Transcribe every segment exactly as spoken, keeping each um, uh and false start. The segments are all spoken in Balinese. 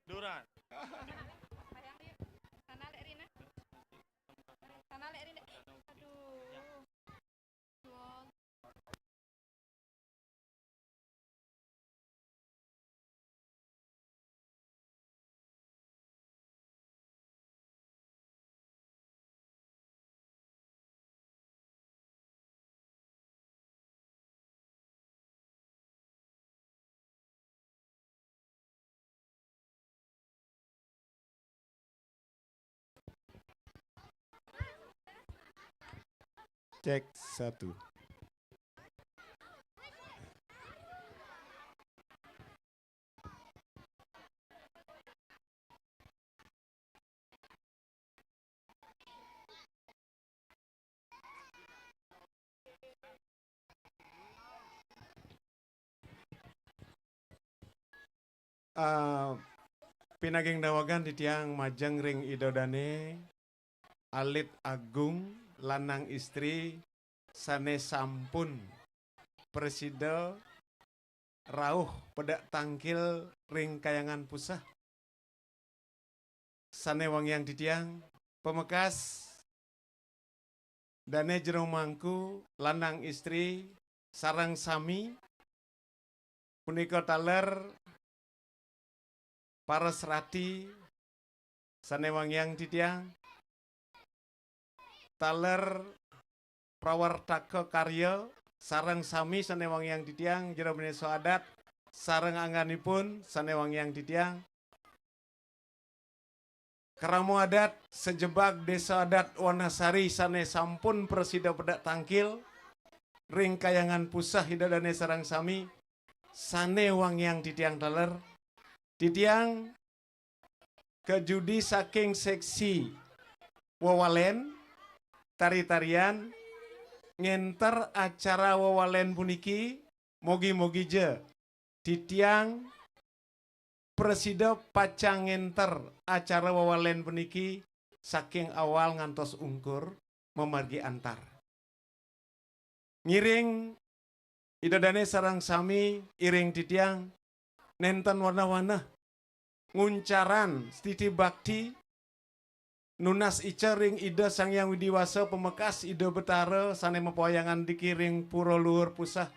Duran. Cek satu. Ah, pinaging dawagan titiang majeng ring Ida Dane, alit agung, lanang istri, sane sampun prasida rauh pedak tangkil ring kayangan puseh. Sane wangiang titiang, pamekas dane jero mangku, lanang istri, sareng sami, punika taler para serati sane wangiang titiang, taler prawartaka karya sareng sami sane wangiang titiang, jero desa adat sareng angganipun sane wangiang titiang, krama adat sajebag Desa Adat Wanasari sane sampun prasida pedak tangkil ring kayangan puseh Ida Dane sareng sami, sane wangiang titiang taler. Titiang kajudi saking seksi wewalen, tari-tarian, ngenter acara wewalen puniki, mogi-mogi ja titiang prasida pacang ngenter acara wewalen puniki saking awal ngantos ungkur, mamargi antar. Ngiring Ida Dane sareng sami, iring titiang nenten wanah-wanah nguncaran stiti bakti, nunas ica ring Ida Sang Hyang Widi Wasa, pamekas Ida Betara sane mapawayangan driki ring Pura Luhur Puseh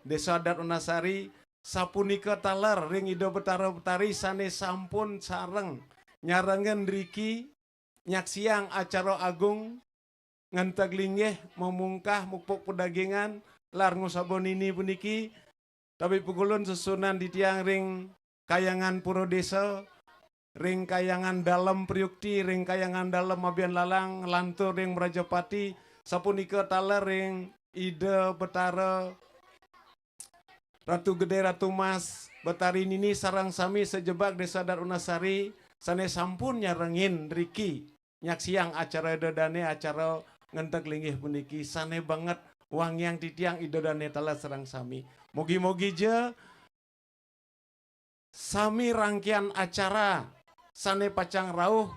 Desa Adat Wanasari, sapunika taler ring Ida Betara Betari sane sampun sareng nyarengin driki nyaksiang acara agung ngenteg linggih, mamungkah mupuk pedagingan, lar ngusaba nini puniki, tabi pukulun susunan titiang ring kayangan pura desa, ring kayangan dalem Priukti, ring kayangan dalem Abian Lalang, lantur ring Mrajapati, sapunika taler ring Ida Betara Ratu Gede, Ratu Mas, Betari Nini sareng sami sajebag Desa Adat Wanasari sane sampun nyarengin driki nyaksiang acara Ida Dane, acara ngenteg linggih puniki sane banget wangiang titiang Ida Dane taler sareng sami. Mugi-mugi ja sami rangkian acara sane pacang rauh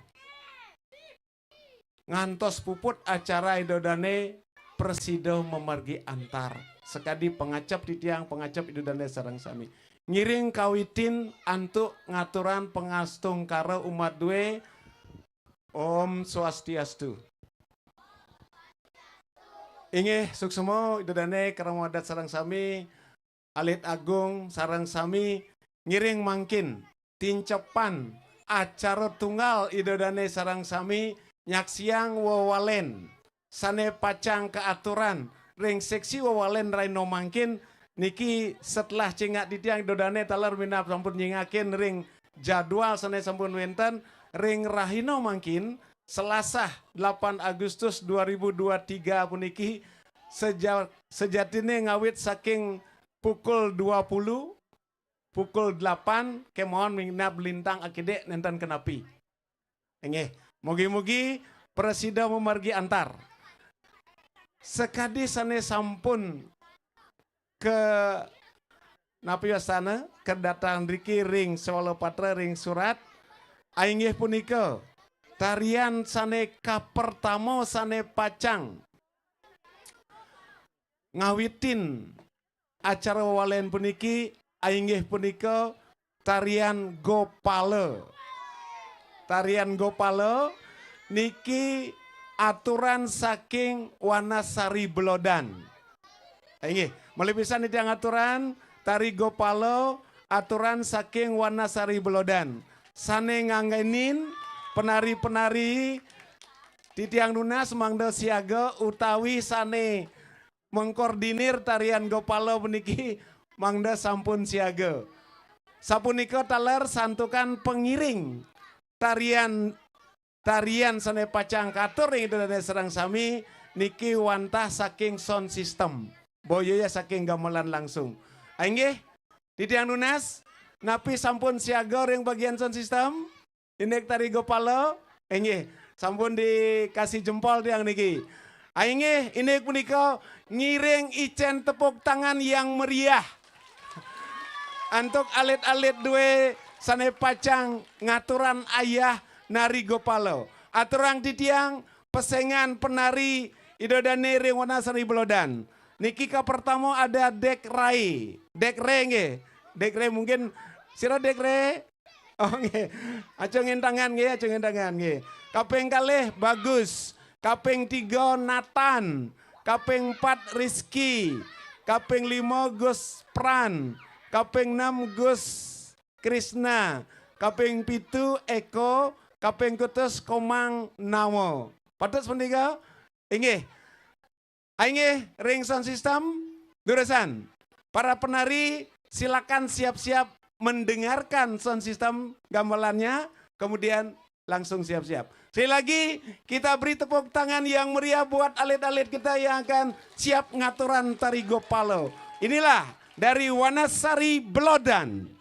ngantos puput acara Ida Dane prasida mamargi antar. Sakadi pangacep titiang, pangacep Ida Dane sareng sami. Ngiring kawitin antuk ngaturang pangastungkara umat due. Om Swastiastu. Inggih, suksma Ida Dane, krama adat sareng sami, alit agung sareng sami, ngiring mangkin tincepan acara tunggal Ida Dane sareng sami nyaksiang wewalen sane pacang kaaturan ring seksi wewalen rahina mangkin. Niki setelah cingak titiang Ida Dane taler minab sampun nyingakin ring jadwal sane sampun wenten ring rahina mangkin, Selasah delapan Agustus dua ribu dua tiga puniki seja-, sejatine ngawit saking pukul dua puluh, pukul delapan, kemawon minab lintang akidik nenten kenapi. Inggih, mugi-mugi prasida mamargi antar. Sakadi sane sampun ke napi wastana, kedatang driki ring Swalapatra ring Surat, ainggih punika tarian sane kapertama sane pacang ngawitin acara wewalen puniki, ainggih punika tarian Gopala. Tarian Gopala niki aturan saking Wanasari Belodan. Inggih, malih pisan titiang aturan, tari Gopala aturan saking Wanasari Belodan. Sane nganggenin penari-penari titiang nunas mangda siaga utawi sane mengkoordinir tarian Gopala puniki mangda sampun siaga. Sapunika taler santukan pengiring tarian, tarian sane pacang katur ring Ida Dane sareng sami niki wantah saking sound system. Boya ya saking gamelan langsung. Inggih, titiang nunas, napi sampun siaga ring bagian sound system? Indik tari Gopala? Inggih, sampun dikasih jempol tiang niki. Inggih, indik punika ngiring icen tepuk tangan yang meriah antuk alit-alit due sane pacang ngaturan ayah nari Gopala. Aturang titiang pesengan penari Ida Dane ring Wanasari Belodan. Niki ka pertama ada Dek Rai. Dek Re nggih. Dek Re mungkin sira Dek Re? Oh nggih. Acungin tangan nggih, acungin tangan nggih. Kaping kalih Bagus, kaping tiga Nathan, kaping empat Rizky, kaping lima Gus Pran, kaping enam Gus Krisna, kaping pitu Eko, kaping kutus Komang Nawa. Patut punika? Inggih. Inggih, ring sound system, durusang. Para penari, silakan siap-siap mendengarkan sound system gamelannya, kemudian langsung siap-siap. Sekali lagi, kita beri tepuk tangan yang meriah buat alit-alit kita yang akan siap ngaturan tari Gopala. Inilah dari Wanasari Belodan.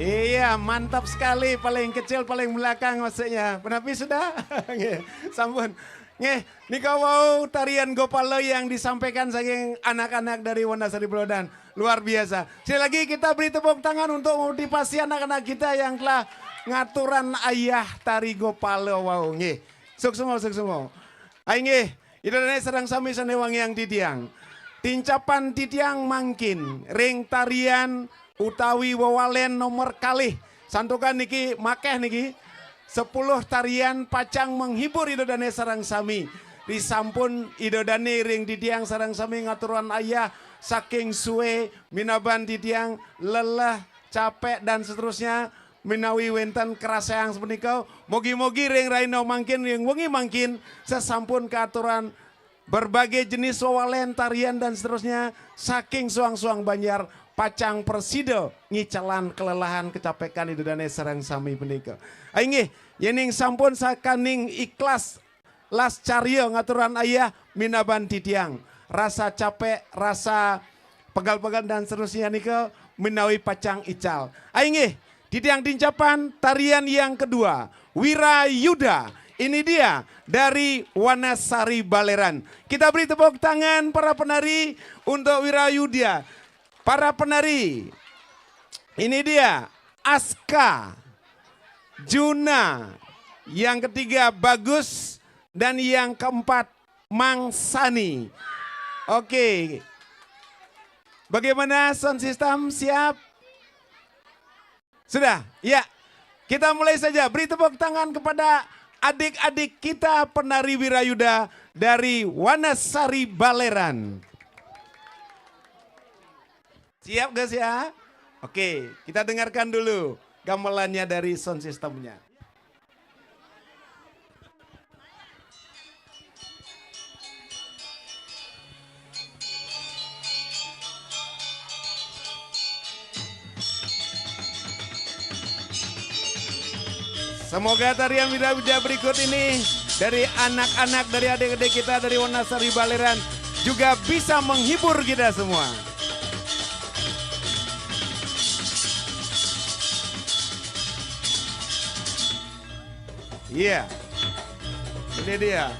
Iya, mantap sekali. Paling kecil, paling belakang maksudnya. Penapi sudah? Nggih, sampun. Nggih, nika wau tarian Gopala yang disampaikan saking anak-anak dari Wonosari Pelodan. Luar biasa. Sekali lagi kita beri tepuk tangan untuk motivasi anak-anak kita yang telah ngaturan ayah tari Gopala wau. Nggih. Suksma, suksma. Ai nggih, Ida Dane sareng sami sane wangiang titiang. Tincapan titiang mangkin ring tarian utawi wewalen nomor kalih. Santukan niki makeh niki sepuluh tarian pacang menghibur Ida Dane sareng sami. Risampun Ida Dane ring titiang sareng sami ngaturan ayah saking suwe minaban titiang lelah, capek dan seterusnya. Minawi wenten keraseang sapunika, mogi-mogi ring rahina mangkin, ring wengi mangkin, sasampun kaaturan berbagai jenis wewalen, tarian, dan seterusnya, saking suang-suang banjar, pacang prasida ngicalang kelelahan, kecapekan Ida Dane sareng sami punika. Inggih, yening sampun sakaning ikhlas las carya ngaturan ayah minaban titiang. Rasa capek, rasa pegal-pegal dan seterusnya nika minawi pacang ical. Ai nggih, titiang tincapan tarian yang kedua, Wirayuda. Ini dia dari Wanasari Baleran. Kita beri tepuk tangan para penari untuk Wirayuda. Para penari, ini dia Aska, Juna, yang ketiga Bagus, dan yang keempat Mang Sani. Oke. Bagaimana sound system, siap? Sudah? Ya. Kita mulai saja. Beri tepuk tangan kepada adik-adik kita penari Wirayuda dari Wanasari Baleran. Siap, guys, ya? Oke, kita dengarkan dulu gamelannya dari sound systemnya. Semoga tarian Wirayuda berikut ini dari anak-anak, dari adik-adik kita dari Wanasari Baleran juga bisa menghibur kita semua. Iya. Ini dia.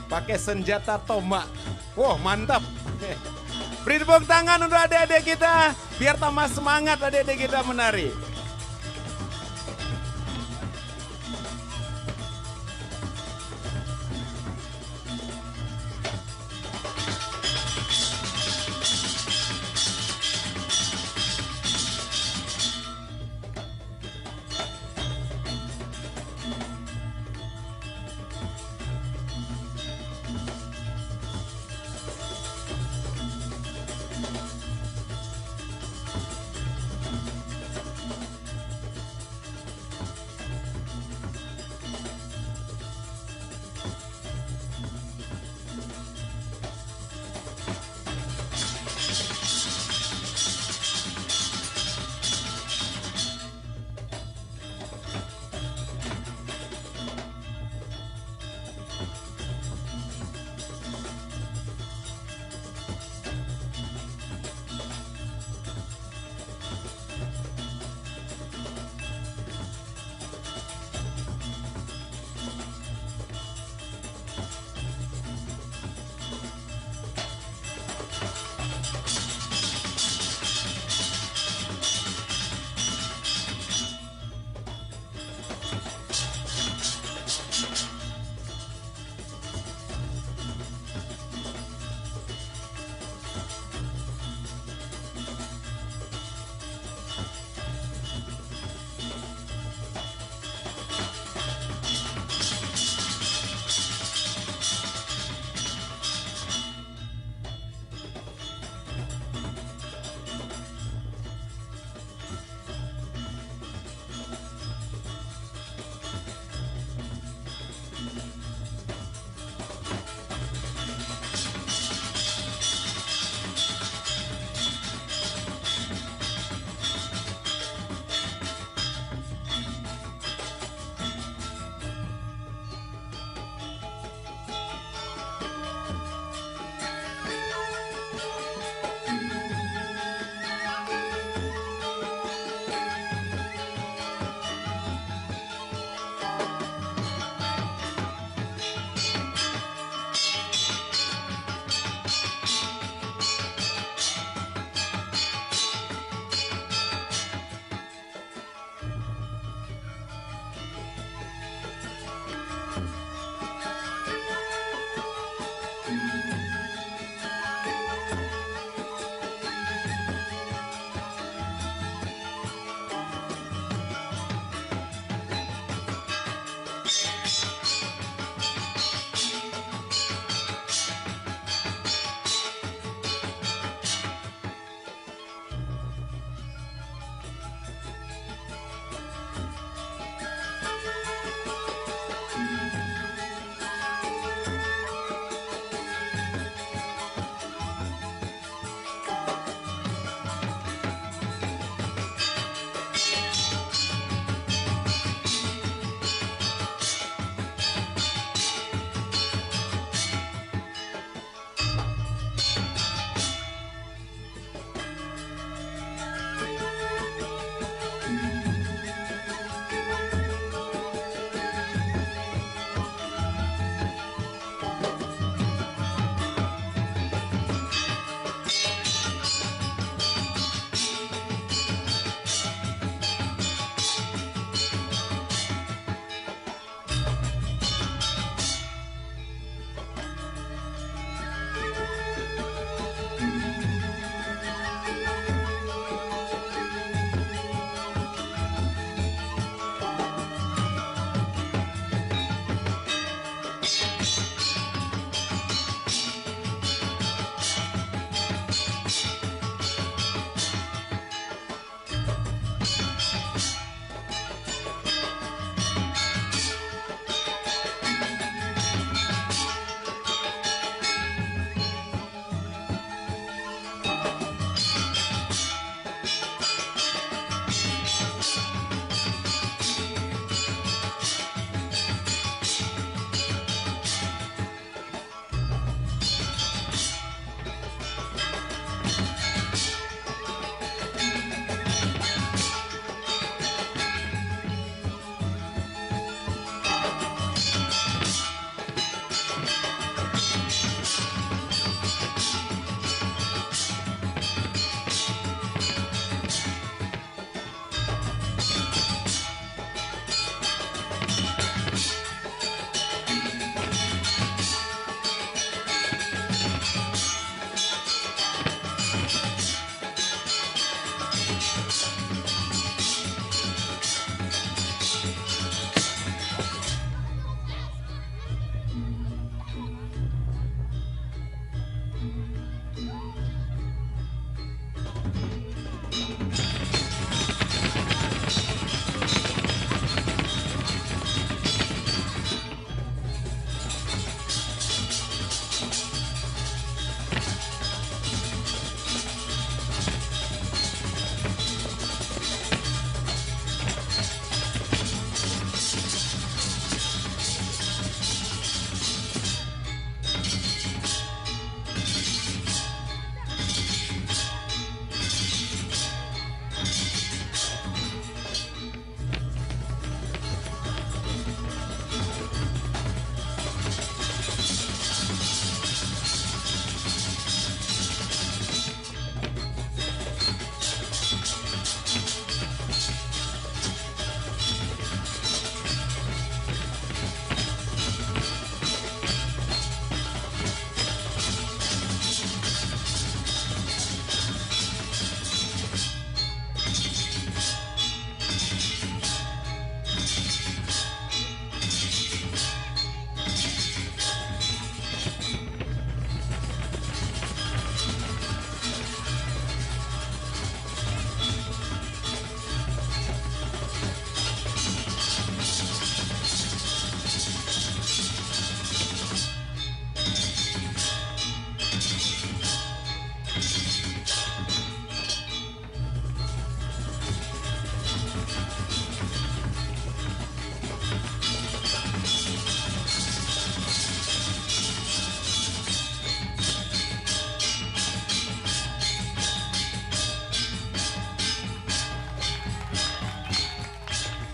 Pakai senjata tomak. Wah, mantap. Beri tepuk tangan untuk adik-adik kita, biar tambah semangat adik-adik kita menari.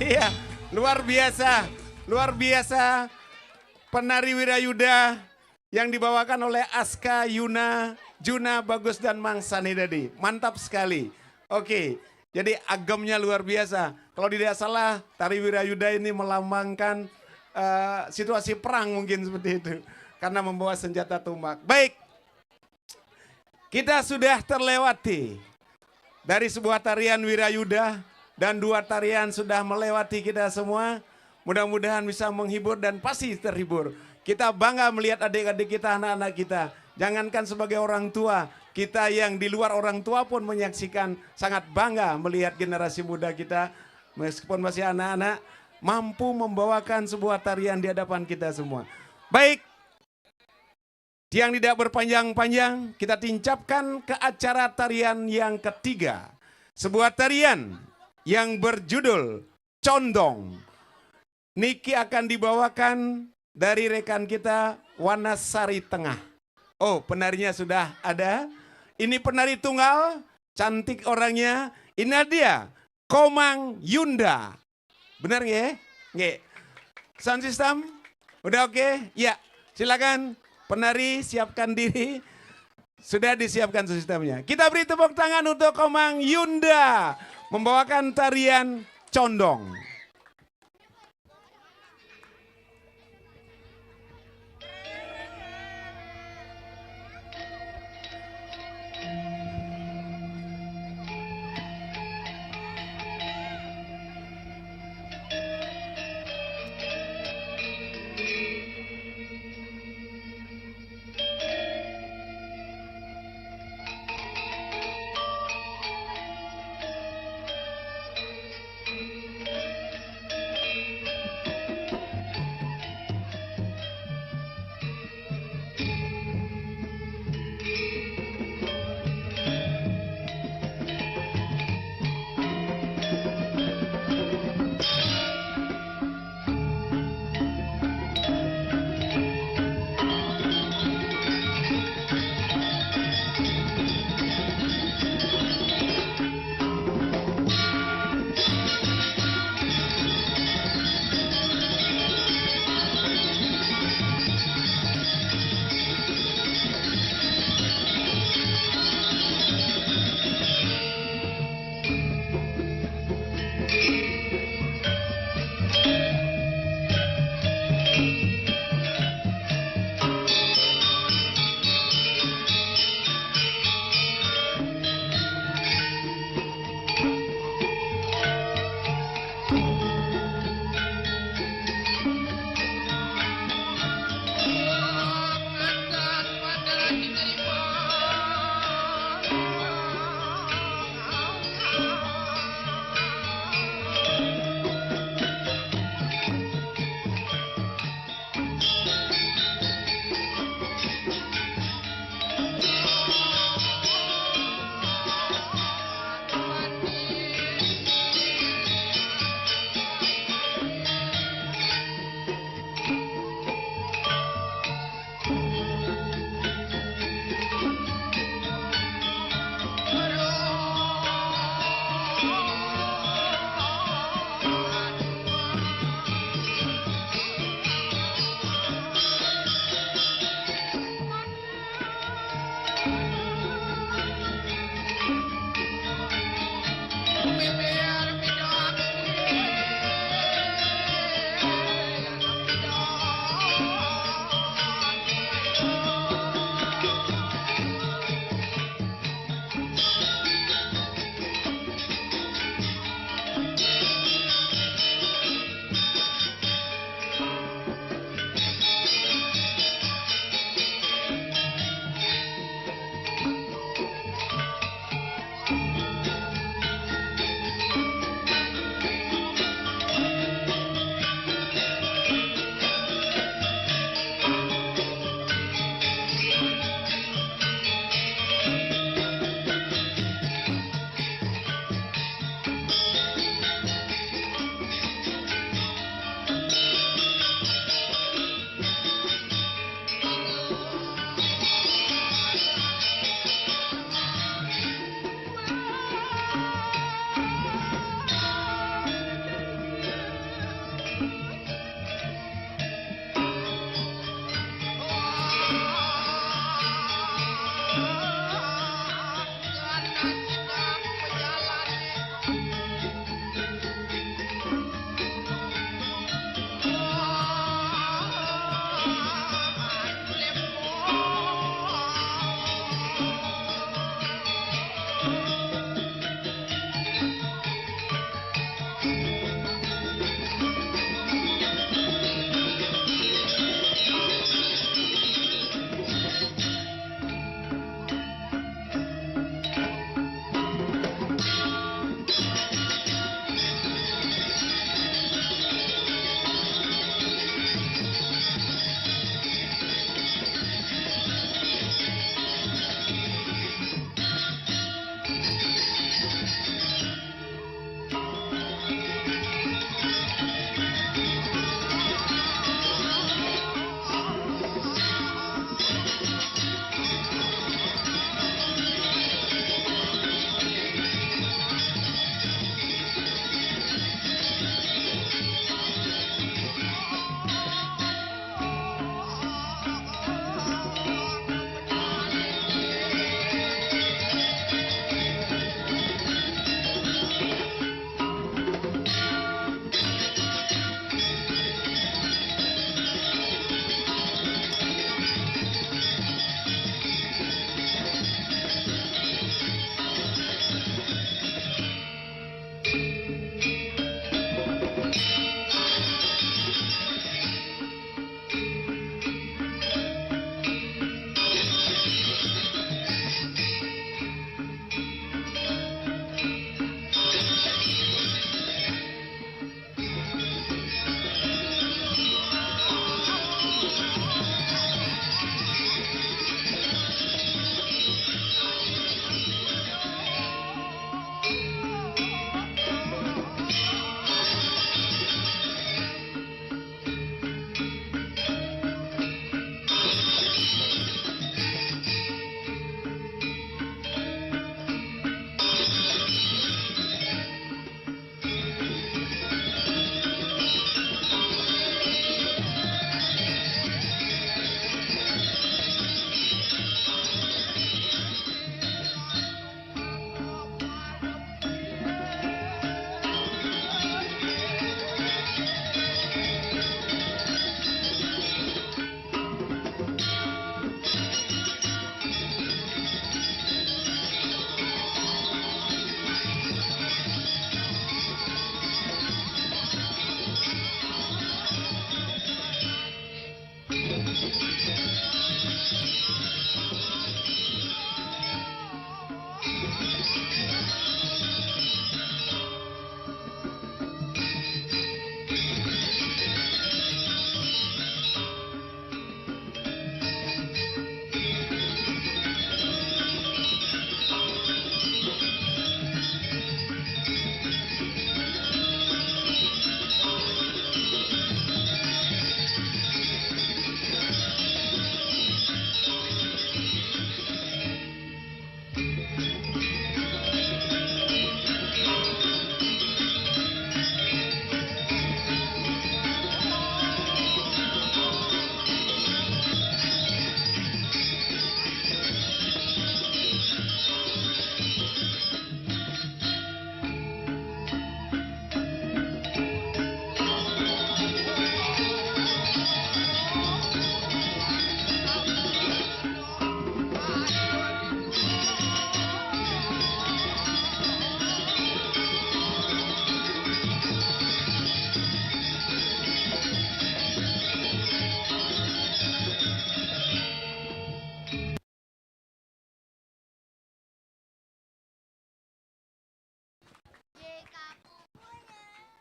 Iya, luar biasa. Luar biasa. Penari Wirayuda yang dibawakan oleh Aska, Yuna, Juna, Bagus, dan Mang Sani tadi. Mantap sekali. Oke, jadi agemnya luar biasa. Kalau tidak salah, tari Wirayuda ini melambangkan eh, situasi perang mungkin seperti itu. Karena membawa senjata tombak. Baik, kita sudah terlewati dari sebuah tarian Wirayuda dan dua tarian sudah melewati kita semua. Mudah-mudahan bisa menghibur dan pasti terhibur. Kita bangga melihat adik-adik kita, anak-anak kita. Jangankan sebagai orang tua, kita yang di luar orang tua pun menyaksikan, sangat bangga melihat generasi muda kita, meskipun masih anak-anak, mampu membawakan sebuah tarian di hadapan kita semua. Baik, yang tidak berpanjang-panjang, kita tincapkan ke acara tarian yang ketiga. Sebuah tarian yang berjudul Condong. Niki akan dibawakan dari rekan kita, Wanasari Tengah. Oh, penarinya sudah ada. Ini penari tunggal, cantik orangnya. Ini dia, Komang Yunda. Benar nggih? Nggih. Sound system? Udah oke? Ya. Silakan penari siapkan diri. Sudah disiapkan sistemnya. Kita beri tepuk tangan untuk Komang Yunda membawakan tarian Condong.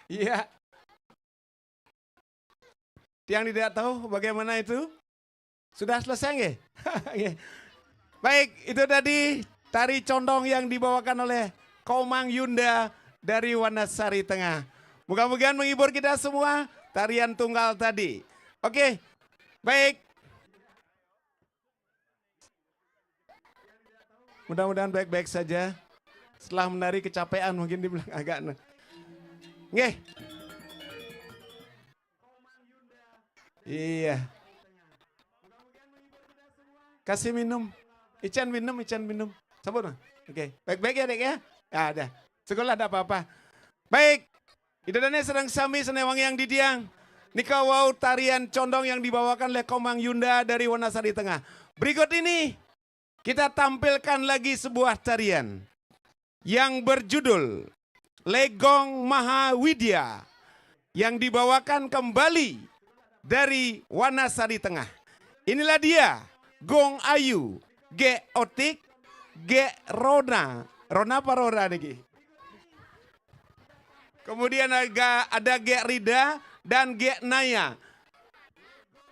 Iya. Yang tidak tahu bagaimana itu? Sudah selesai nggih? Nggih. Baik, itu tadi tari condong yang dibawakan oleh Komang Yunda dari Wanasari Tengah. Mudah-mudahan menghibur kita semua tarian tunggal tadi. Oke, baik. Mudah-mudahan baik-baik saja. Setelah menari kecapean mungkin dibilang agak ne-, nggih. Iya. Kasih minum. Ican minum, Ican minum. Sampun, Bang? Oke. Baik-baik ya, Dek ya? Ya, ada. Sekolah ada apa-apa. Baik. Ida dané sareng sami sané wangiang didiang. Nika wau tarian condong yang dibawakan oleh Komang Yunda dari Wanasari Tengah. Berikut ini kita tampilkan lagi sebuah tarian yang berjudul Legong Maha Widya yang dibawakan kembali dari Wanasari Tengah. Inilah dia, Gong Ayu, Gek Otik, Gek Rona. Rona apa Rora niki? Kemudian ada, ada Gek Rida dan Gek Naya.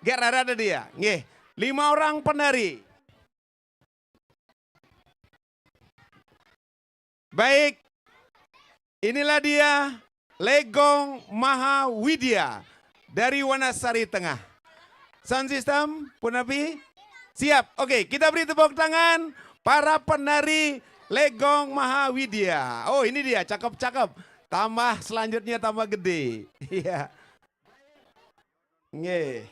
Gek Rara ada dia. Nggih. Lima orang penari. Baik. Inilah dia Legong Maha Widya dari Wanasari Tengah. Sound system, punapi? Siap. Oke, kita beri tepuk tangan para penari Legong Maha Widya. Oh, ini dia, cakep-cakep. Tambah selanjutnya tambah gede. Iya. Nggih.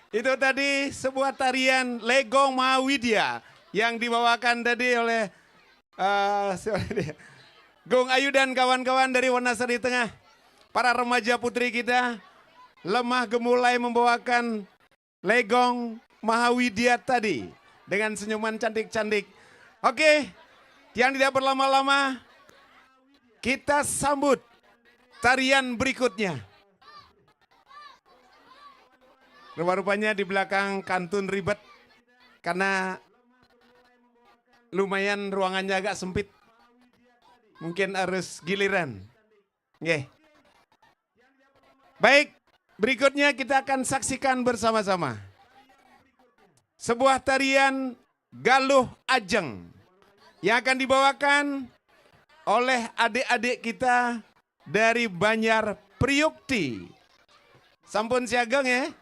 Itu tadi sebuah tarian Legong Mahawidya yang dibawakan tadi oleh eh, siapa dia? Gung Ayu dan kawan-kawan dari Wonosari Tengah. Para remaja putri kita lemah gemulai membawakan Legong Mahawidya tadi dengan senyuman cantik-cantik. Oke, yang tidak berlama-lama, kita sambut tarian berikutnya. Rupa-rupanya di belakang kantun ribet karena lumayan ruangannya agak sempit. Mungkin harus giliran. Nggih. Baik, berikutnya kita akan saksikan bersama-sama sebuah tarian Galuh Ajeng yang akan dibawakan oleh adik-adik kita dari Banjar Priukti. Sampun siaga nggih?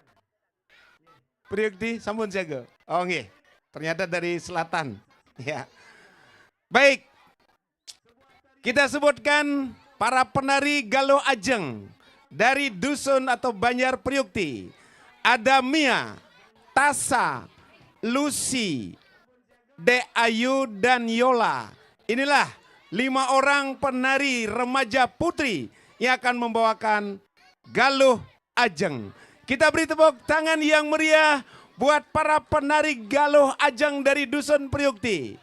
Priukti sampun siaga. Oh nggih. Ternyata dari selatan. Ya. Baik. Kita sebutkan para penari Galuh Ajeng dari dusun atau Banjar Priukti. Ada Mia, Tasa, Lucy, Dek Ayu, dan Yola. Inilah lima orang penari remaja putri yang akan membawakan Galuh Ajeng. Kita beri tepuk tangan yang meriah buat para penari Galuh Ajeng dari Dusun Priukti.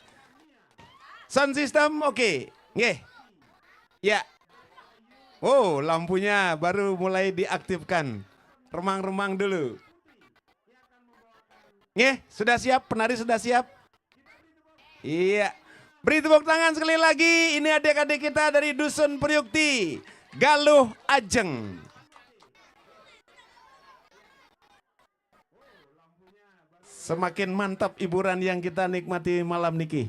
Sound system oke. Nggih. Ya. Oh, lampunya baru mulai diaktifkan. Remang-remang dulu. Nggih, sudah siap? Penari sudah siap? Iya. Beri tepuk tangan sekali lagi. Ini adik-adik kita dari Dusun Priukti, Galuh Ajeng. Semakin mantap hiburan yang kita nikmati malam niki.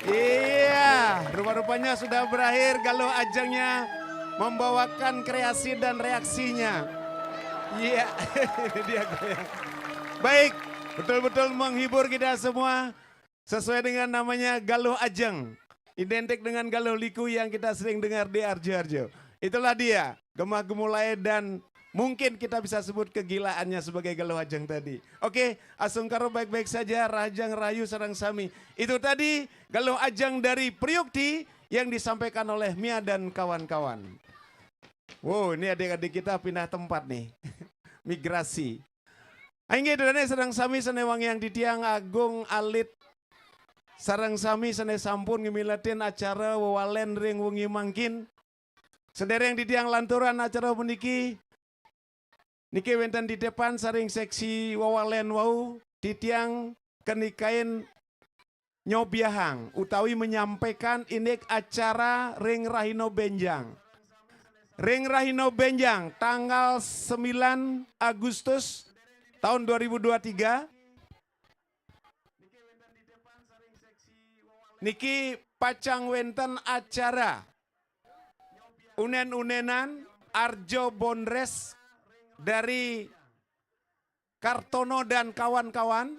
Iya, rupa-rupanya sudah berakhir Galuh Ajengnya membawakan kreasi dan reaksinya. Iya, ini dia goyang. Baik, betul-betul menghibur kita semua. Sesuai dengan namanya Galuh Ajeng. Identik dengan Galuh Liku yang kita sering dengar di Arjo-Arjo. Itulah dia, gemah gemulai dan mungkin kita bisa sebut kegilaannya sebagai Galuh Ajeng tadi. Oke, asungkara baik-baik saja, rahajeng rahayu sareng sami. Itu tadi Galuh Ajeng dari Priukti yang disampaikan oleh Mia dan kawan-kawan. Wow, ini adik-adik kita pindah tempat nih. Migrasi. Inggih, Ida dané sareng sami sané wangiang titiang agung alit sareng sami sané sampun ngimiletin acara wewalen ring wengi mangkin. Sadéréng titiang lanturan acara puniki, niki wénten titipan saring seksi wewalen wau, titiang keniken nyobiahang utawi menyampaikan indik acara ring rahina bénjang. Ring rahina bénjang tanggal sembilan Agustus tahun dua ribu dua tiga, niki pacang wénten acara unen-unenan Arjo Bondres dari Kartono dan kawan-kawan.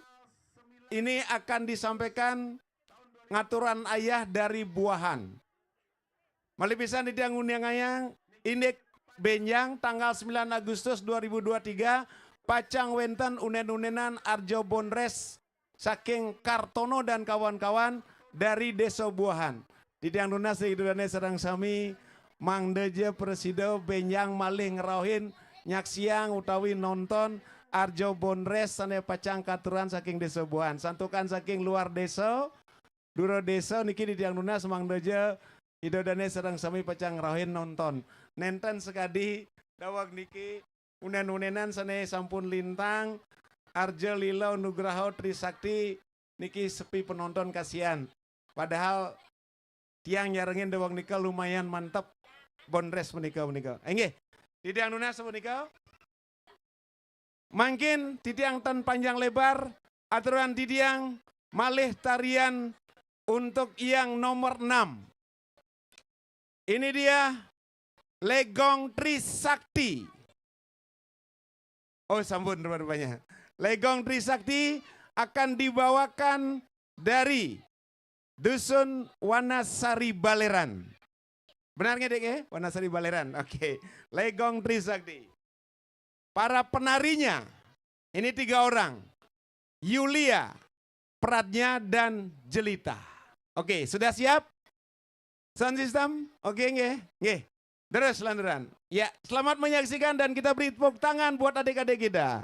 Ini akan disampaikan ngaturan ayah dari Buahan. Malih pisan titiang nguningayang indik bénjang tanggal sembilan Agustus dua ribu dua tiga, pacang wénten unen-unenan Arjo Bondres saking Kartono dan kawan-kawan dari Désa Buahan. Titiang nunas ring Ida dané sareng sami, mangda ja prasida bénjang malih ngrauhin, nyaksiang utawi nonton Arjo Bondres sané pacang katuran saking Désa Buahan. Santukan saking luar désa, dura désa niki titiang nunas mangda ja Ida dané sareng sami pacang ngrauhin nonton. Nénten sakadi daweg niki unen-unenan sané sampun lintang, Arja Lila Nugraha Trisakti niki sepi penonton kasihan. Padahal tiang nyarengin daweg nika lumayan mantep Bondres menika, menika. Inggih, titiang nunas menika. Mangkin titiang tan panjang lebar, aturan titiang malih tarian untuk yang nomor enam. Ini dia Legong Trisakti. Oh, sampun rupa-rupanya. Legong Trisakti akan dibawakan dari Dusun Wanasari Baleran. Benar nggih, Dek, ya? Wanasari Baleran. Oke. Legong Trisakti. Para penarinya, ini tiga orang. Yulia, Pradnya, dan Jelita. Oke, sudah siap? Sound system? Oke, nggih? Nggih. Terus lanturan. Ya, selamat menyaksikan dan kita beri tepuk tangan buat adik-adik kita.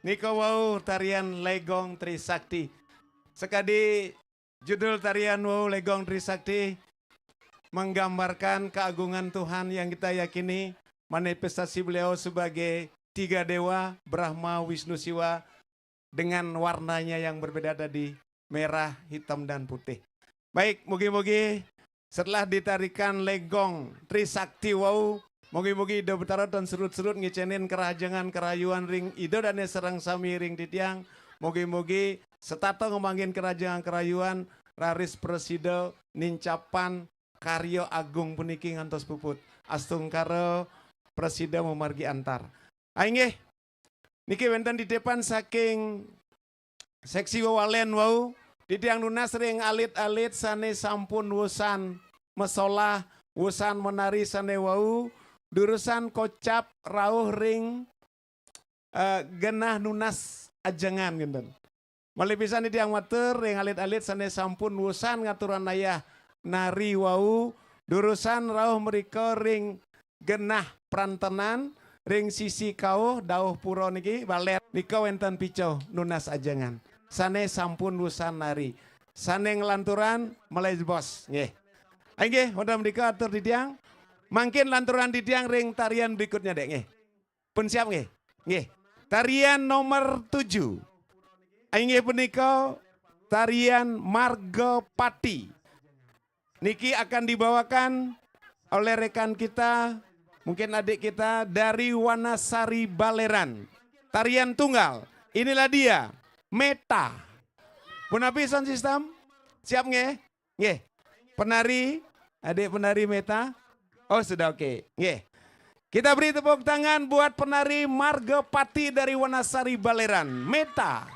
Niko wau tarian Legong Trisakti. Sekadi judul tarian wau Legong Trisakti menggambarkan keagungan Tuhan yang kita yakini, manifestasi beliau sebagai tiga dewa, Brahma, Wisnu, Siwa, dengan warnanya yang berbeda tadi, merah, hitam, dan putih. Baik, mugi-mugi setelah ditarikan Legong Trisakti wau, mugi-mugi Ida Betara tan serut-serut ngicenin kerahajengan kerayuan ring Ida dane sareng sami ring titiang. Mugi-mugi setata ngemangin kerahajengan kerayuan raris prasida nincapan karya agung puniki ngantos puput. Astungkara prasida mamargi antar. Ah, inggih. Niki wenten titipan saking seksi wewalen wau, titiang nunas ring alit-alit sane sampun wusan masolah, wusan menari sane wau, durusang kocap rauh ring, eh, genah nunas ajengan ngenten. Malih pisan titiang matur ring alit-alit sane sampun wusan ngaturang ayah nari wau, durusang rauh mrika ring genah prantenan, ring sisi kauh dauh pura niki, baler nika wenten pica nunas ajengan. Sane sampun wusan nari. Sane nglanturang malih jebos, nggih. Inggih, wantah menika atur titiang. Mangkin lanturang titiang ring tarian berikutnya, Dek, nggih. Pun siap, nggih? Nggih. Tarian nomor tujuh. Inggih punika tarian Margapati. Niki akan dibawakan oleh rekan kita, mungkin adik kita dari Wanasari Baleran. Tarian tunggal. Inilah dia, Meta. Punapi sound system? Siap, nggih? Nggih. Penari, adik penari Meta. Oh, sudah, oke. Nggih. Kita beri tepuk tangan buat penari Margapati dari Wanasari Baleran, Meta.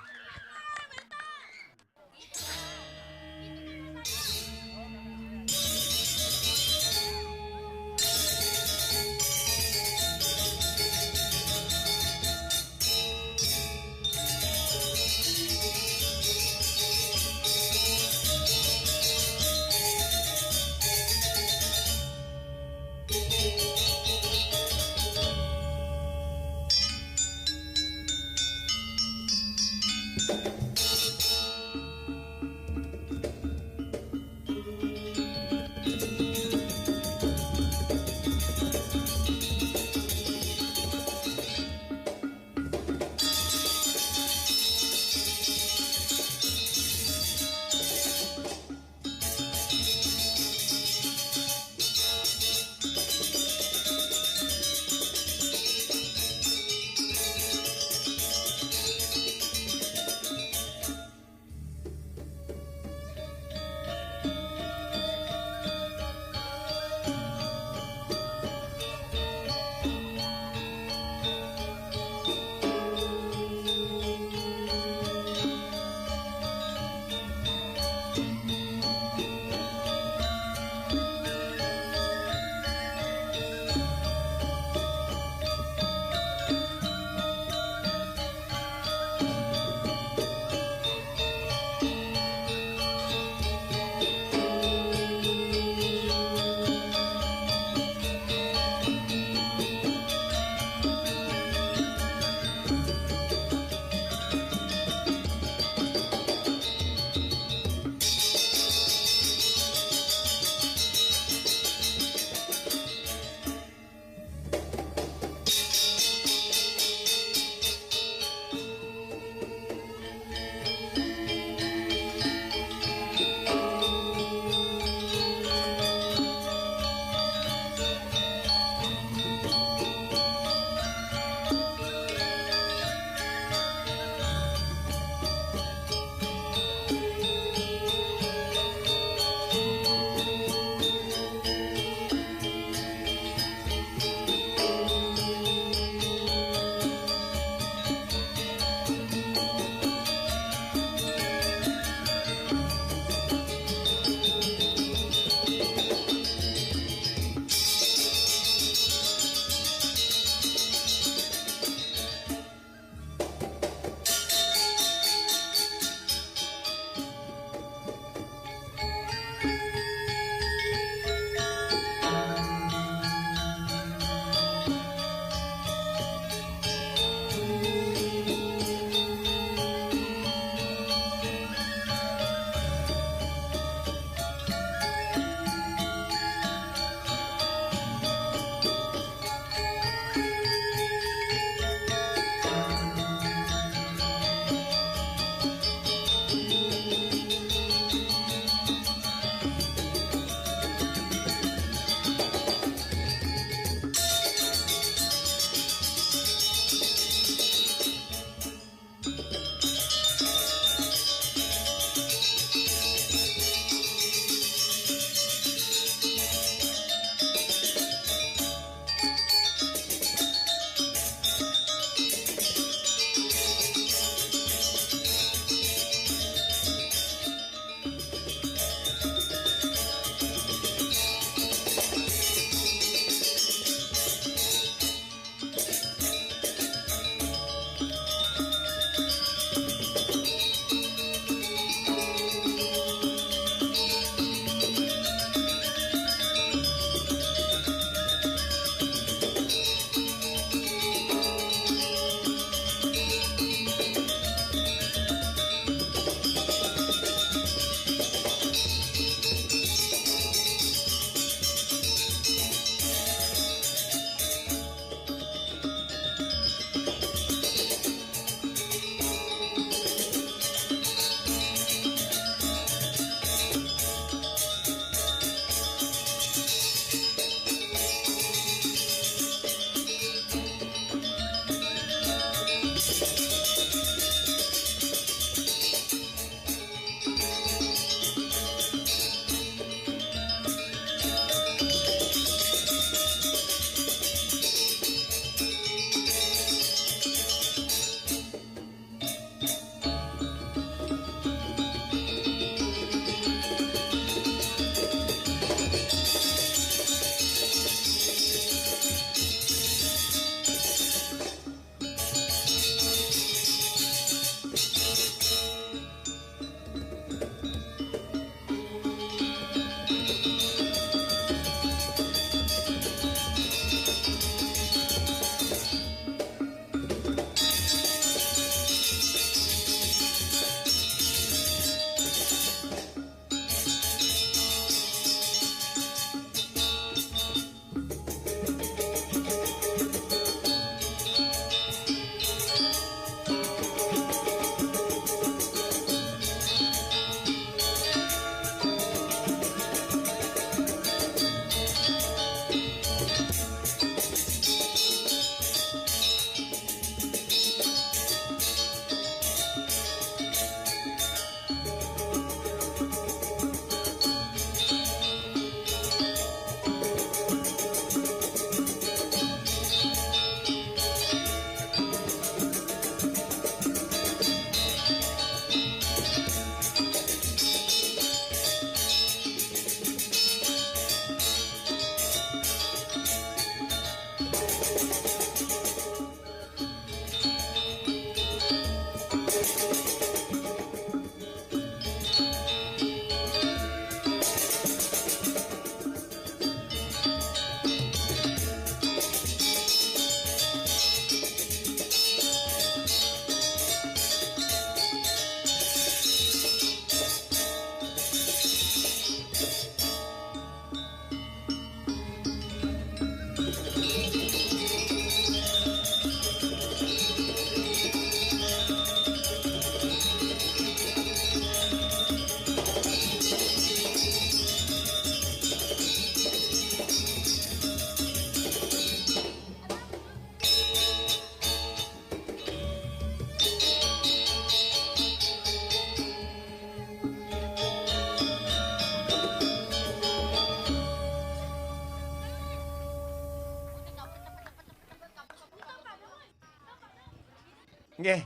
Nggih.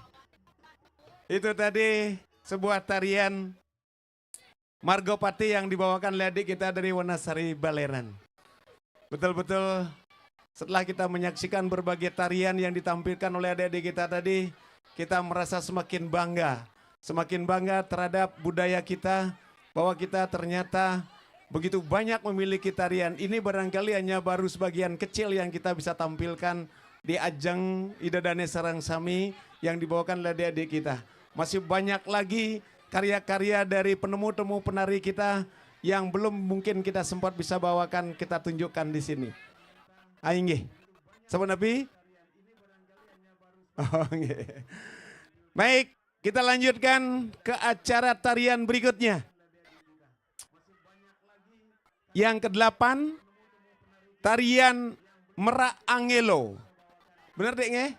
Itu tadi sebuah tarian Margopati yang dibawakan oleh adik kita dari Wanasari Baleran. Betul-betul setelah kita menyaksikan berbagai tarian yang ditampilkan oleh adik-adik kita tadi, kita merasa semakin bangga. Semakin bangga terhadap budaya kita, bahwa kita ternyata begitu banyak memiliki tarian. Ini barangkali hanya baru sebagian kecil yang kita bisa tampilkan di ajang Ida Dane Sarang Sami yang dibawakan oleh adik-adik kita. Masih banyak lagi karya-karya dari penemu-temu penari kita yang belum mungkin kita sempat bisa bawakan, kita tunjukkan di sini. Ainggih. Sampun napi? Oh, nggih. Baik, kita lanjutkan ke acara tarian berikutnya. Yang kedelapan, tarian Merak Angelo. Benar, Dek, nggih?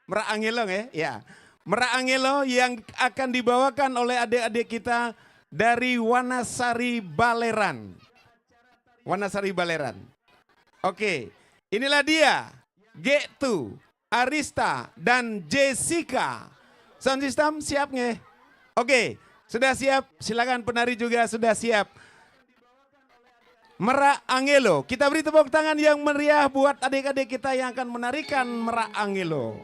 Merak Angelo, nggih? Ya. Merak Angelo yang akan dibawakan oleh adik-adik kita dari Wanasari Baleran. Wanasari Baleran. Oke, inilah dia. Getu, Arista, dan Jessica. Sound system siap, nggih? Oke, sudah siap. Silakan, penari juga sudah siap. Merak Angelo. Kita beri tepuk tangan yang meriah buat adik-adik kita yang akan menarikan Merak Angelo.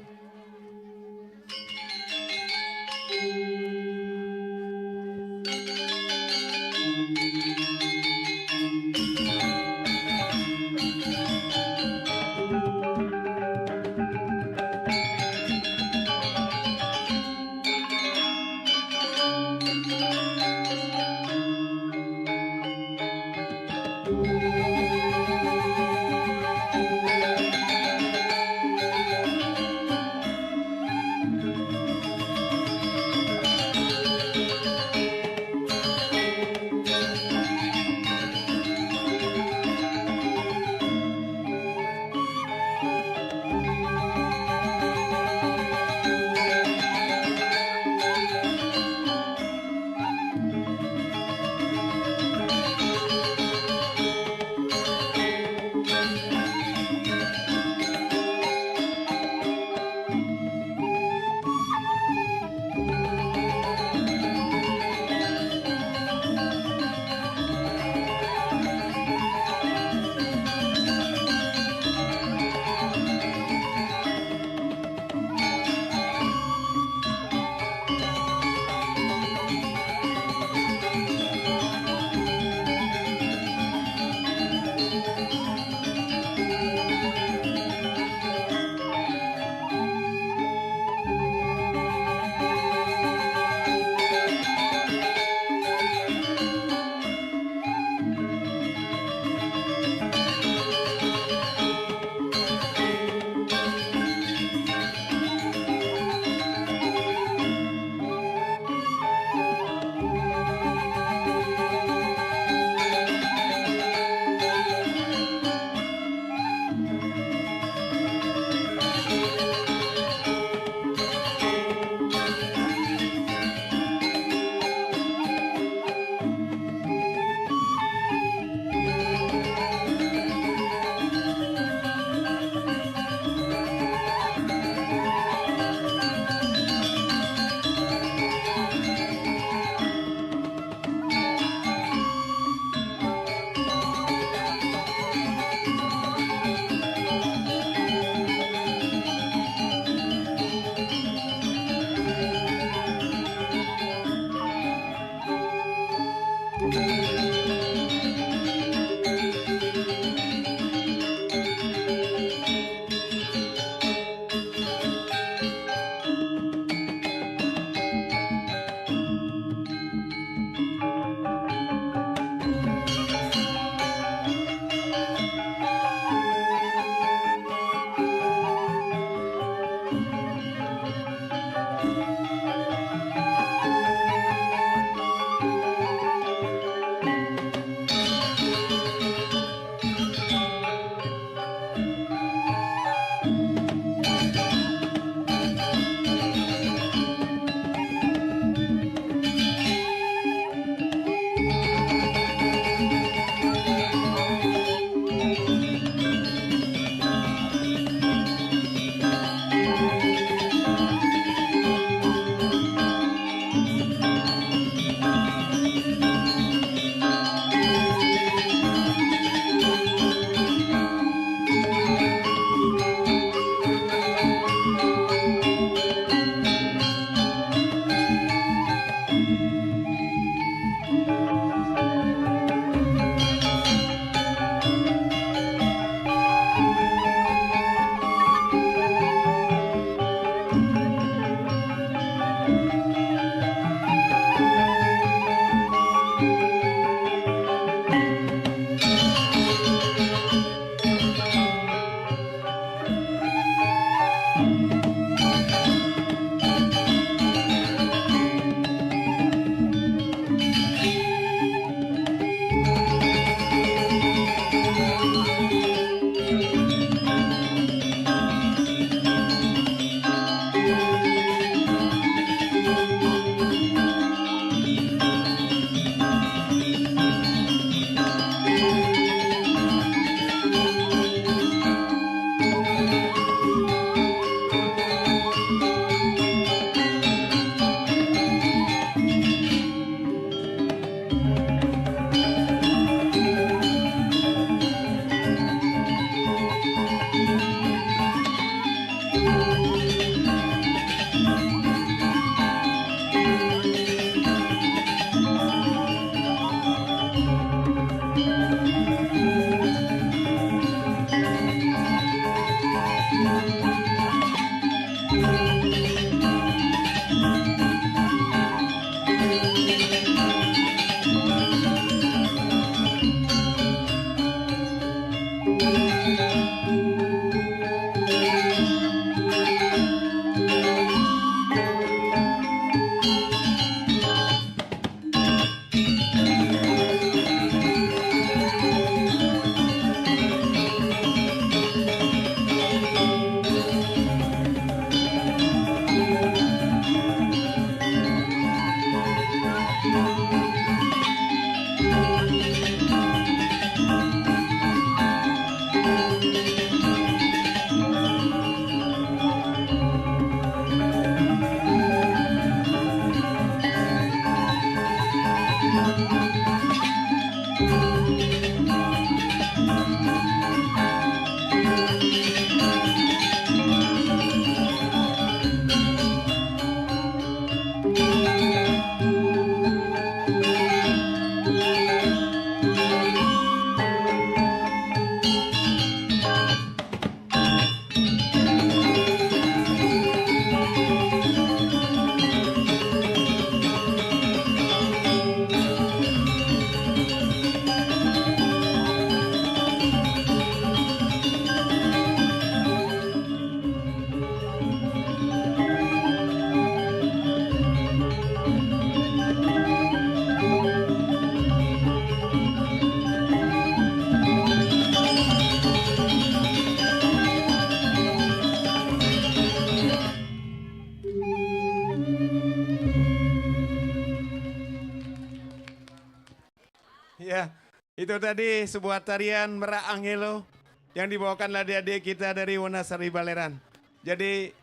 Ya, itu tadi sebuah tarian Merak Angelo yang dibawakan adik-adik kita dari Wonosari Baleran. Jadi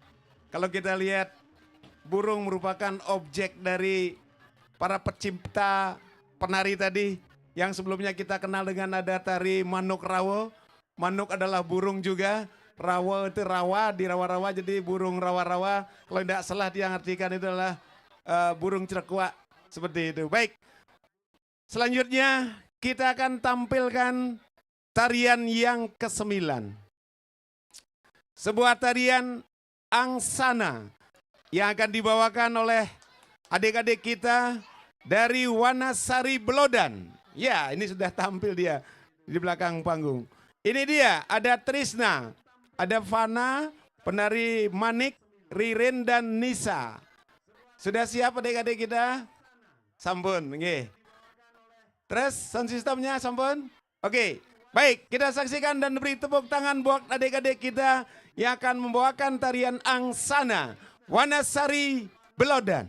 kalau kita lihat, burung merupakan objek dari para pencipta penari tadi, yang sebelumnya kita kenal dengan ada tari Manuk Rawo. Manuk adalah burung juga. Rawo itu rawa, di rawa-rawa, jadi burung rawa-rawa. Kalau tidak salah, dia artikan itu adalah eh, burung cerekuak, seperti itu. Baik, selanjutnya kita akan tampilkan tarian yang kesembilan. Sebuah tarian angsana yang akan dibawakan oleh adik-adik kita dari Wonosari Belodan. Ya, ini sudah tampil dia di belakang panggung. Ini dia, ada Trisna, ada Fana, penari Manik, Ririn, dan Nisa. Sudah siap adik-adik kita? Sampun, nggih. Terus sound systemnya sampun? Oke, baik, kita saksikan dan beri tepuk tangan buat adik-adik kita yang akan membawakan tarian angsana Wonosari Belodan.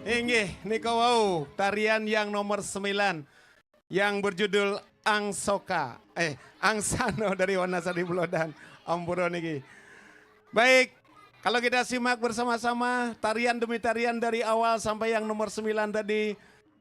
Inggih, nika wau tarian yang nomor sembilan yang berjudul Angsoka, eh, Angsano dari Wanasari Bulodan. Ampura niki. Baik, kalau kita simak bersama-sama tarian demi tarian dari awal sampai yang nomor sembilan tadi,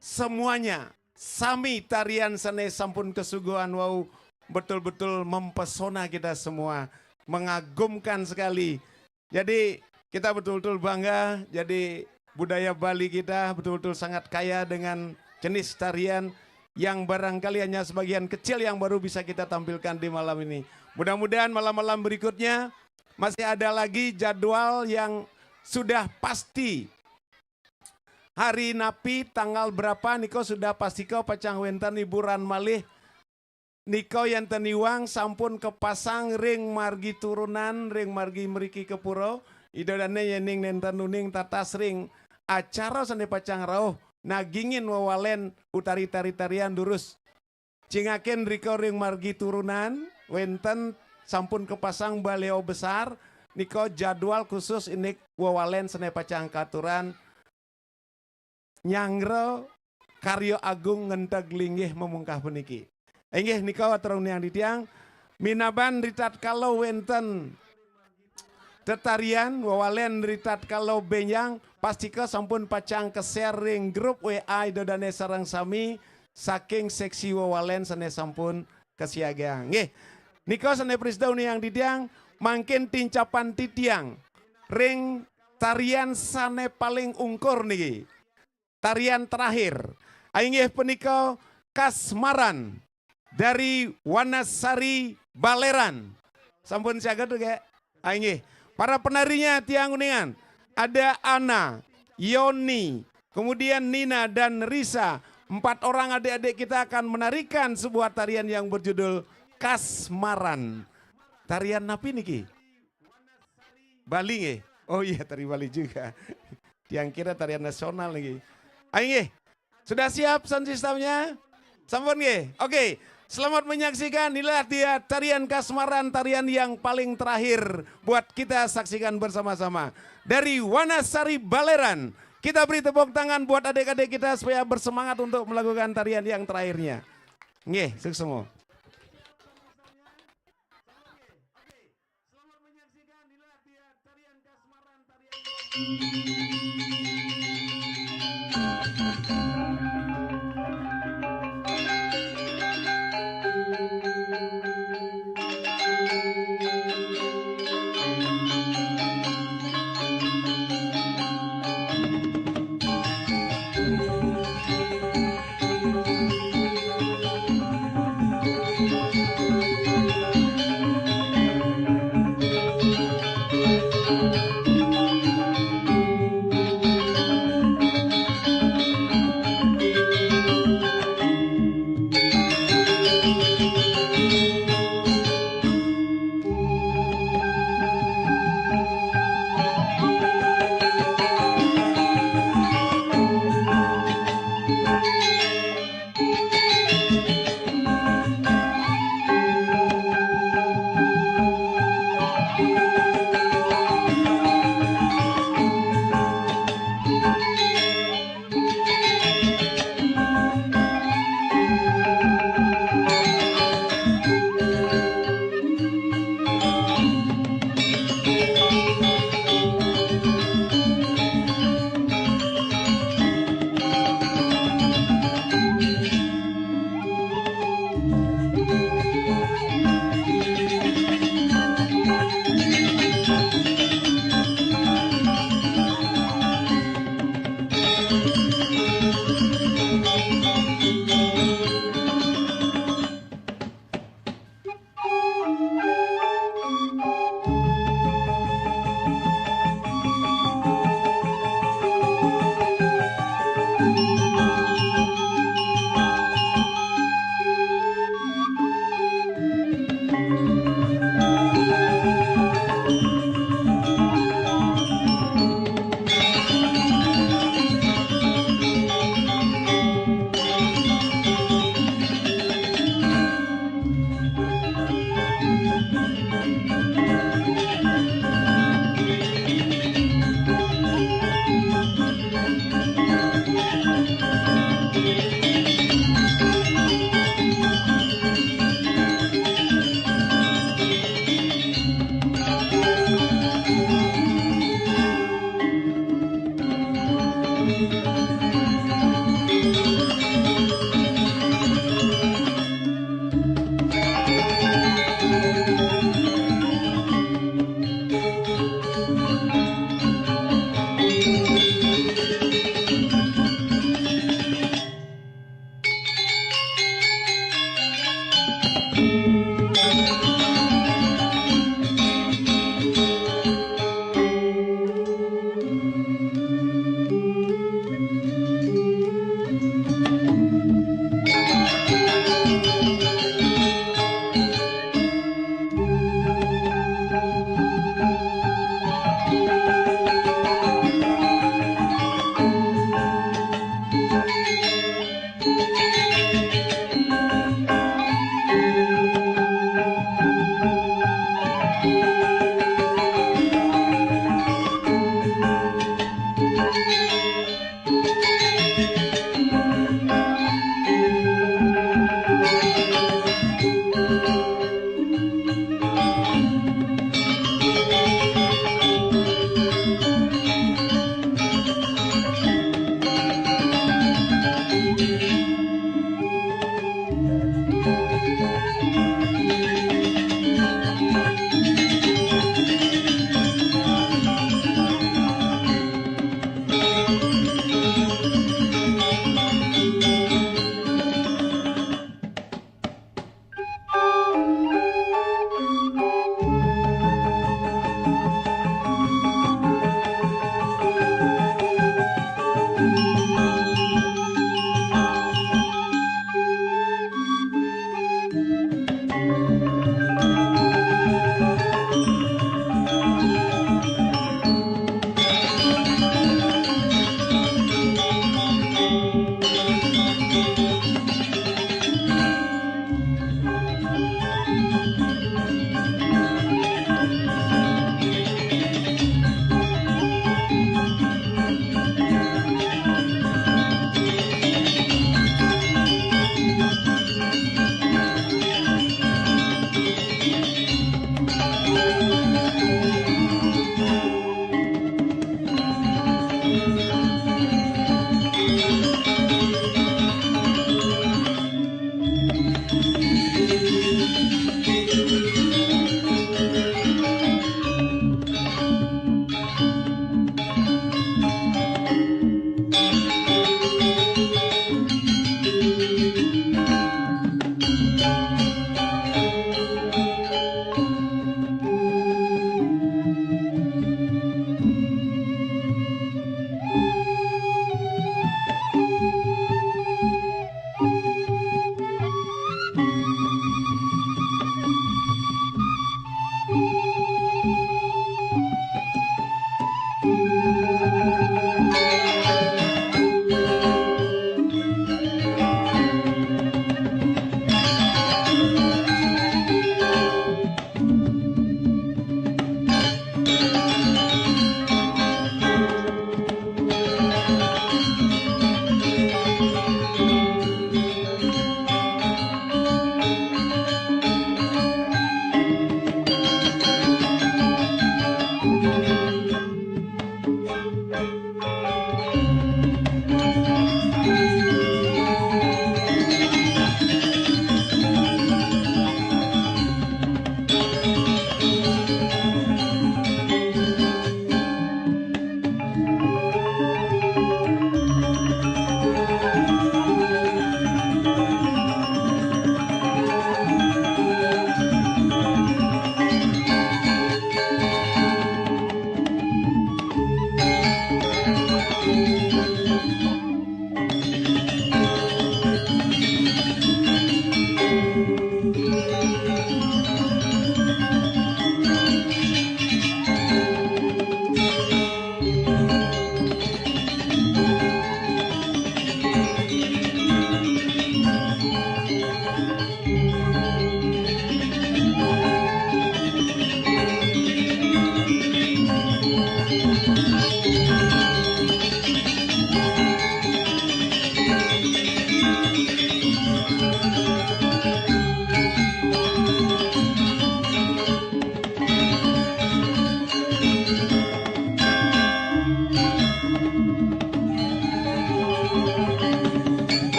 semuanya sami tarian sane sampun kesuguhan wau betul-betul mempesona kita semua, mengagumkan sekali. Jadi kita betul-betul bangga. Jadi budaya Bali kita betul-betul sangat kaya dengan jenis tarian yang barangkali hanya sebagian kecil yang baru bisa kita tampilkan di malam ini. Mudah-mudahan malam-malam berikutnya masih ada lagi jadwal yang sudah pasti. Hari napi tanggal berapa niko sudah pasti ko pacang wenten hiburan malih. Niko yen ten iwang sampun kepasang ring margi turunan, ring margi mriki ke pura. Ida dane yening nenten uning tatas ring acara sane pacang rauh nagingin wewalen utari tari-tarian durus Cingaken rika ring margi turunan, wenten sampun kapasang baliho besar, nika jadwal khusus indik wewalen sane pacang katuran nyanggra karya agung ngenteg linggih mamungkah puniki. Inggih nika atur titiang, minaban ritatkala wenten tetarian wewalen ritatkala benjang, pastika sampun pacang ka-share ring grup W A Ida Dane sareng sami saking seksi wewalen sane sampun kasiagang. Nggih. Nika sane prasida titiang, mangkin tincapan titiang ring tarian sane paling ungkur niki. Tarian terakhir. Inggih punika Kasmaran dari Wanasari Baleran. Sampun siaga tuh, Kak? Ah, inggih. Para penarinya tiang uningan. Ada Ana, Yoni, kemudian Nina dan Risa. Empat orang adik-adik kita akan menarikan sebuah tarian yang berjudul Kasmaran. Tarian napi niki? Bali nggih? Oh iya, tari Bali juga. Tiang kira tarian nasional niki. Ayo nggih. Sudah siap sound systemnya? Sampun nggih? Oke. Selamat menyaksikan, inilah dia tarian Kasmaran, tarian yang paling terakhir buat kita saksikan bersama-sama. Dari Wanasari Baleran, kita beri tepuk tangan buat adik-adik kita supaya bersemangat untuk melakukan tarian yang terakhirnya. Nggih, sukses semua.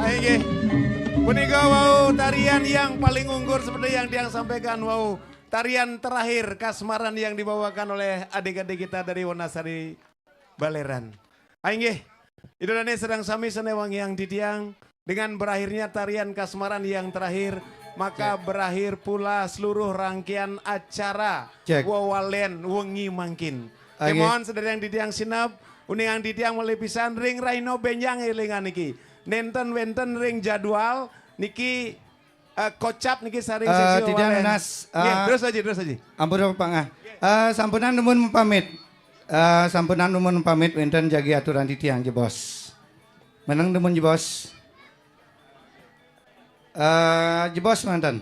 Nah, inggih. Punika wau tarian yang paling ungkur seperti yang Tiang sampaikan wau. Tarian terakhir kasmaran yang dibawakan oleh adik-adik kita dari Wonosari Baleran. Ah, inggih. Ida dané sareng sami sané wangiang titiang, dengan berakhirnya tarian kasmaran yang terakhir, maka berakhir pula seluruh rangkaian acara Wawalén wengi mangkin. Kemon sedaya titiang sineb, uningang titiang malih pisan ring rahina bénjang élingan niki. Nénten wénten ring jadwal niki, eh, kocap niki saring eh, sesi titiang wawalen. Nunas, nggih, eh, terus aja, terus aja. Ampun, Pak Ngah. Eh, sampunang dumun pamit. Eh, sampunang dumun pamit wénten jagi aturan titiang, jebos. Meneng dumun, jebos. Eh, jebos manten.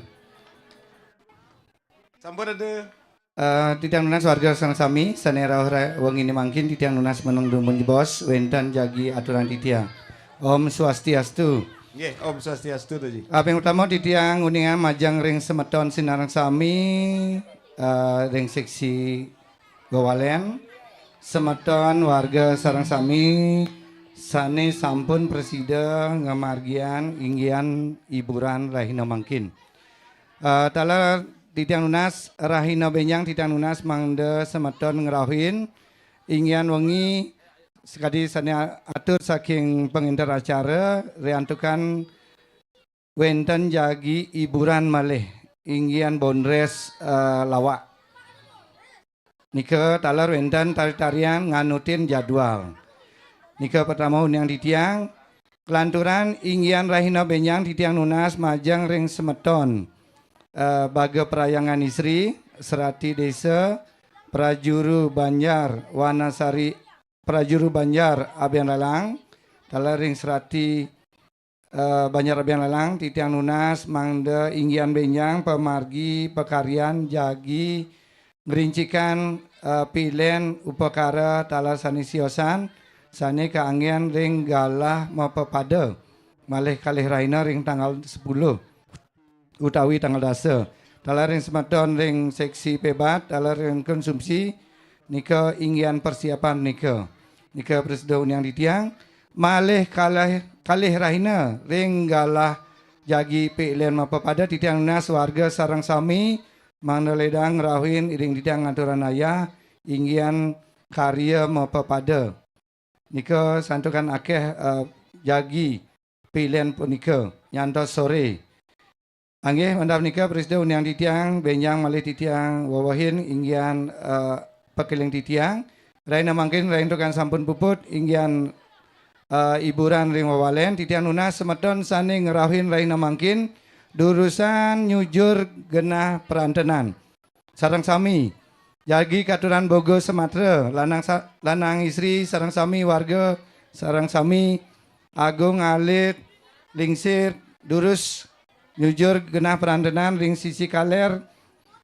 Sampun ada. Eh, titiang nunas warga sareng sami sané rauh ra-, wengine mangkin titiang nunas meneng dumun, jebos, wénten jagi aturan titiang. Om Swastiastu. Nggih, Om Swastiastu, Tuji. Kaping utama titiang uningang majeng ring semeton sinareng sami, eh, ring seksi wawalen, semeton warga sareng sami sané sampun prasida ngamargiang inggihan hiburan rahina mangkin. Eh, taler titiang nunas, rahina bénjang titiang nunas mangda semeton ngrauhin inggihan wengi sakadi sané atur saking pangénter acara, riantukan wénten jagi hiburan malih, inggihan bondres, eh, lawak. Nika taler wénten tari-tarian nganutin jadwal. Nika pertama uningang titiang, kelanturan inggihan rahina bénjang titiang nunas majeng ring semeton, eh, Baga Parahyangan Istri, Serati Desa, Prajuru Banjar, Wanasari, Prajuru Banjar Abian Lalang, taler ring Serati, eh, Banjar Abian Lalang, titiang nunas mangda inggihan bénjang pamargi pakaryan jagi ngrincikan, eh, pilen upakara taler sané siosan, sané kaanggén ring galah mapapada, malih kalih rahina ring tanggal sepuluh utawi tanggal dasa. Taler ring semeton ring seksi pébat, taler ring konsumsi, nika inggihan persiapan nika. Nika prasida uningang titiang, malih kalih, kalih rahina ring galah jagi pilen mapapada titiang nunas warga sareng sami, mangda ledang ngrauhin ring titiang ngaturang ayah, inggihan karya mapapada. Nika santukan akéh, eh, jagi pilen punika nyantos soré. Inggih, wantah punika prasida uningang titiang, bénjang malih titiang wewehin inggihan, eh, pakeling titiang. Rahina mangkin, rahina tukang sampun puput, inggihan, eh, hiburan ring wawalen, titiang nunas semeton sané ngrauhin rahina mangkin, durusang nyujur genah perantenan. Sareng sami. Jagi katuran boga sematra, lanang sa-, lanang istri sareng sami warga, sareng sami agung alit, lingsir, durus, nyujur genah perantenan ring sisi kaler,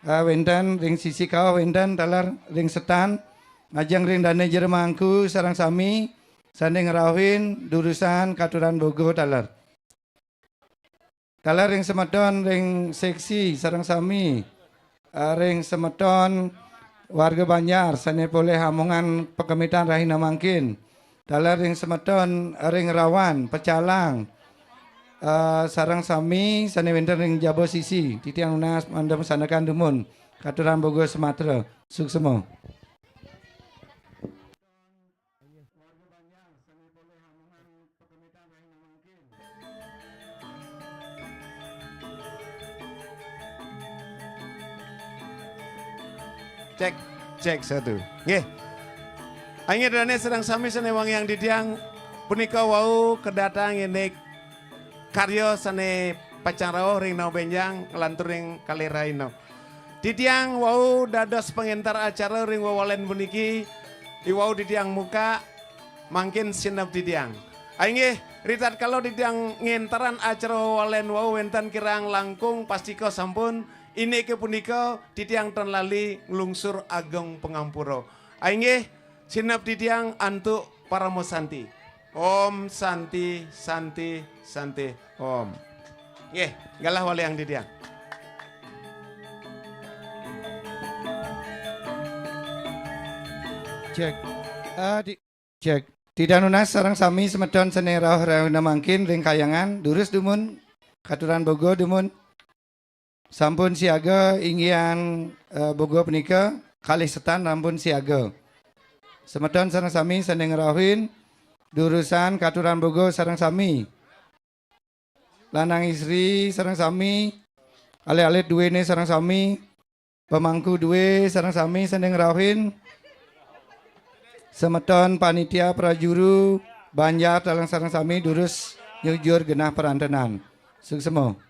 eh, wénten, ring sisi kauh wénten, taler ring setan, majeng ring dané jero mangku sareng sami, sané ngrauhin durusang katuran boga taler. Taler ring semeton ring seksi sareng sami, eh, ring semeton warga Banjar sané polih amongan pakemitan rahina mangkin. Taler ring semeton ring rawan, pecalang, eh, sareng sami sané wénten ring jaba sisi. Titiang nunas mangda masandekan dumun. Katuran boga sematra. Suksma. Cek, cek satu. Nggih. Inggih dané sareng sami sané wangiang titiang, punika wau kedatangan indik karya sané pacang rauh ring nau bénjang nglantur ring kalih rahina. Titiang wau dados pangénter acara ring wawalen puniki, i wau titiang muka, mangkin sineb titiang. Inggih, ritatkala titiang ngénterang acara wawalen wau wénten kirang langkung pastika sampun, indiké punika titiang tan lali nglungsur agung pangampura. Inggih, sineb titiang antuk parama santi. Om Santi, Santi, Santi, Om. Nggih, galah waliang titiang. Cek. Ah, di, cek. Titiang nunas sareng sami semeton sané rauh rahina mangkin ring kahyangan, durus dumun, katuran boga dumun. Sampun siaga inggihan, eh, boga punika, kalih setan sampun siaga. Semeton sareng sami sané ngrauhin, durusang katuran boga sareng sami. Lanang istri sareng sami, alit-alit duéné sareng sami, pemangku dué sareng sami sané ngrauhin. Semeton panitia prajuru banjar talang sareng sami durus nyujur genah perantenan. Suksma.